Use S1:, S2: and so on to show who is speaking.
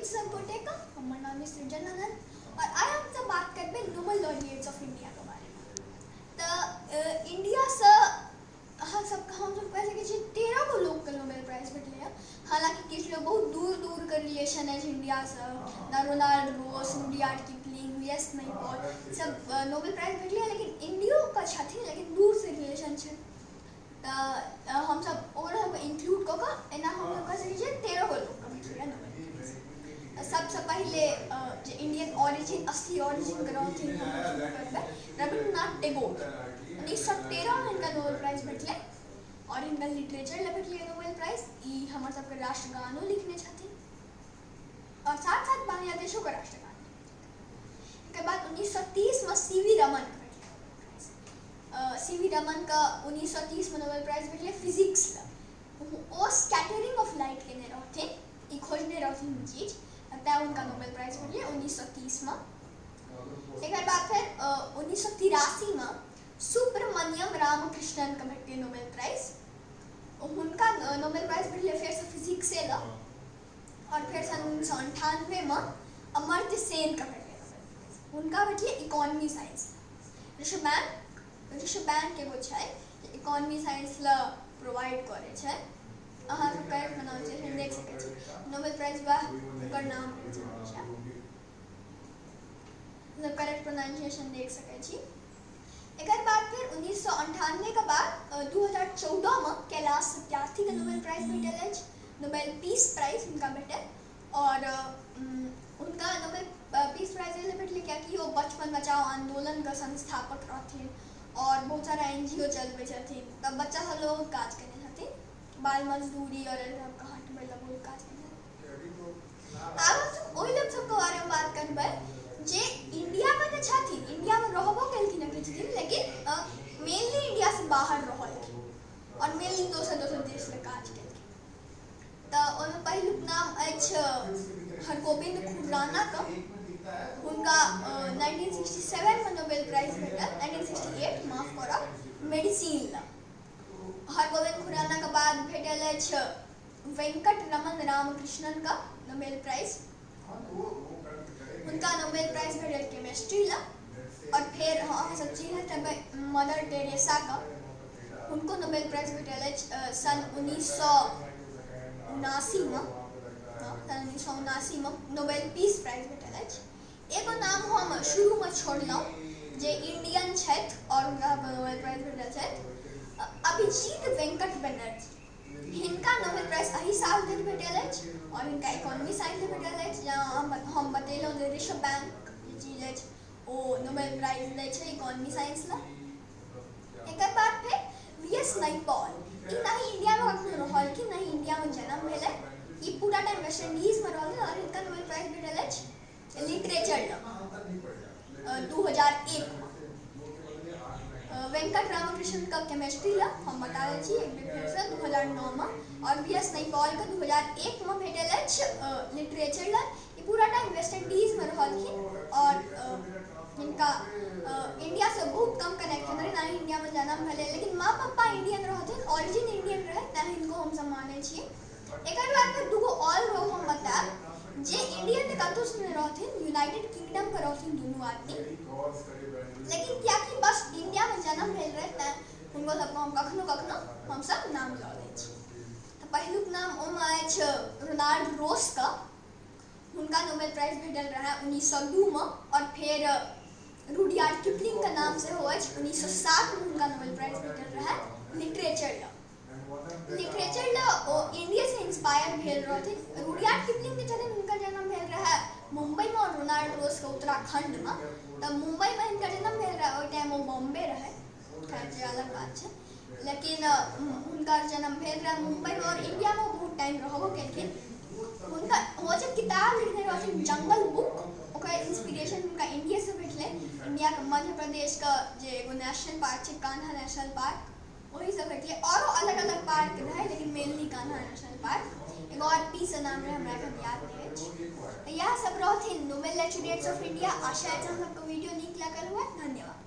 S1: छै सब गोटे के। हमर नाम अछि सृजन आनंद और आइ हम सब बात करबै नोबेल लॉरिएट्स ऑफ इंडिया के बारे में। तऽ इंडिया से अहाँ सबके हम सब कहि सकै छी 13 गो लोक के नोबेल प्राइज भेटलै हँ। हालांकि किछु लोग बहुत दूर दूर के रिलेशन अछि इंडिया से, जेना Ronald Ross, Rudyard Kipling, V S Naipaul सब नोबेल प्राइज भेटलै हँ, लेकिन इंडियो के छथिन लेकिन दूर से रिलेशन छै। तऽ हमसब ओकरो सबके इंक्लूड कऽ कऽ एना हमसब कहि सकै छियै 13 गो लोकके भेटलैए नोबेल प्राइज। सबसँ पहिले जे इंडियन ओरिजिन असली ओरिजिनके रहथिन, हम शुरू करबै रविन्द्रनाथ टैगोर। 1913मे हिनका नोबेल प्राइज भेटलै आओर हिनका लिटरेचर लए भेटलै नोबेल प्राइज। ई हमर सबके राष्ट्रगानो लिखने छथिन आओर साथ साथ बांग्लादेशोके राष्ट्रगान। एकर बाद 1930मे सी वी रमनके भेटलै नोबेल प्राइज। सी वी रमनके 1930मे नोबेल प्राइज भेटलै फिजिक्स लए। ओ स्कैटरिंग ऑफ लाइट केने रहथिन, ई खोजने रहथिन ई चीज, तैँ हुनका नोबेल प्राइज भेटलै 1930मे। एकर बाद फेर 1983मे सुब्रमण्यम रामकृष्णनके भेटलै नोबेल प्राइज। हुनका नोबेल प्राइज भेटलै फेरसँ फिजिक्से लए। आओर फेर सन 1998मे अमर्त्य सेनके भेटलै नोबेल प्राइज। हुनका भेटलै इकोनॉमी साइंस। विश्व बैंक, विश्व बैंक एगो छै जे इकोनॉमी साइंस लए प्रोवाइड करै छै। अहाँ सब करेक्ट प्रोनाउंसिएशन देख सकै छी। नोबेल प्राइज वएह हुनकर नाम रहै छै हमेशा। मतलब करेक्ट प्रोनाउंसिएशन देख सकै छी। एकर बाद फेर 1998 के बाद 2014 मे कैलाश सत्यार्थीके नोबेल प्राइज भेटल अछि। नोबेल पीस प्राइज हुनका भेटल आओर हुनका नोबेल पीस प्राइज एहि लेल भेटलै कियाकि ओ बचपन बचाओ आन्दोलनके संस्थापक रहथिन आओर बहुत सारा NGO चलबै छथिन, तऽ बच्चा सब लऽ काज केने छथिन, बाल मजदूरी आओर एहि सबके हटबै लए बहुत काज केने छथिन। आब हमसब ओहि लोक सबके बारेमे बात करबै जे इंडियामे तऽ छथिन, इंडियामे रहबो केलखिन हँ किछु दिन, लेकिन मेनली इंडियासँ बाहर रहलखिन आओर मेनली दोसर दोसर देश लए काज केलखिन। तऽ ओहिमे पहिलुक नाम अछि हरगोविन्द खुरानाके। हुनका 1967मे नोबेल प्राइज भेटल, 1968 माफ करब, मेडिसिन लए। हरगोविन्द खुरानाके बाद भेटल अछि वेंकट रमन रामकृष्णनके नोबेल प्राइज। हुनका नोबेल प्राइज भेटल केमिस्ट्री लए। आओर फेर अहाँ सब चिन्हैत हेबै मदर टेरेसाके। हुनको नोबेल प्राइज भेटल अछि सन् 1979मे। सन् 1979मे नोबेल पीस प्राइज भेटल अछि। एगो नाम हम शुरूमे छोड़लहुँ जे इंडियन छथि आओर हुनका नोबेल प्राइज भेटल छथि, अभिजीत वेंकट बनर्जी। हिनका नोबेल प्राइज एहि साल धरि भेटल अछि आओर हिनका इकोनॉमी साइंस भेटल अछि। जेना हम बतेलहुँ जे विश्व बैंक जे चीज अछि ओ नोबेल प्राइज दै छै इकोनॉमी साइंस लए। एकर बाद फेर वी एस नैपॉल। ई नहि इंडियामे कखनो रहलखिन, नहि इंडियामे जन्म भेलै। ई पूरा टाइम वेस्ट इंडीजमे रहलखिन आओर हिनका नोबेल प्राइज भेटल अछि लिटरेचर लए 2001मे। वेंकट रामकृष्णनके केमिस्ट्री लए हम बता दै छी एक बेर फेरसँ 2009मे आओर वी एस नैपॉलके 2001मे भेटल अछि लिटरेचर लए। ई पूरा टाइम वेस्ट इंडीजमे रहलखिन आओर हिनका इंडियासँ बहुत कम कनेक्शन रहै, ना ही इंडियामे जन्म भेलै, लेकिन माँ पप्पा इंडियन रहथिन, ओरिजिन इंडियन रहै, तैँ हिनको हमसब मानै छियै। एकर बाद फेर दूगो आओर लोग हम बतायब जे इंडियन तऽ कतहुसँ नहि रहथिन, यूनाइटेड किंगडमके रहथिन दुनू आदमी, लेकिन कियाकि बस इंडियामे जन्म भेल रहै तैँ हुनको सबके हम कखनो कखनो हमसब नाम लऽ लै छी। तऽ पहिलुक नाम ओहिमे अछि रोनाल्ड रोसके। हुनका नोबेल प्राइज भेटल रहै 1902मे। आओर फेर रुडयार्ड किपलिंगके नाम सेहो अछि। 1907मे हुनका नोबेल प्राइज भेटल रहै लिटरेचर लए। लिटरेचर लए ओ इंडियासँ इंस्पायर भेल रहथिन। रुडयार्ड किपलिंग जे छथिन, हुनकर जन्म भेल रहै मुम्बईमे आओर रोनाल्ड रोसके उत्तराखण्डमे। तऽ मुम्बईमे हिनकर जन्म भेल रहै, ओहि टाइम ओ बॉम्बे रहै, खैर जे अलग बात छै, लेकिन हुनकर जन्म भेल रहै मुम्बईमे आओर इंडियामे ओ बहुत टाइम रहबो केलखिन। हुनका ओ जे किताब लिखने रहथिन जंगल बुक, ओकर इंस्पिरेशन हुनका इंडियेसँ भेटलै। इंडियाके मध्य प्रदेशके जे एगो नेशनल पार्क छै, कान्हा नेशनल पार्क, ओहीसँ भेटलै। आओरो अलग अलग पार्क रहै, लेकिन मेनली कान्हा नेशनल पार्क। एगो आओर पी सँ नाम रहै, हमरा एखन याद नहि अछि। तऽ इएह सब रहथिन नोबेल लैचुरेट्स ऑफ इंडिया। आशा अछि अहाँ सबके वीडियो नीक लागल हुए। धन्यवाद।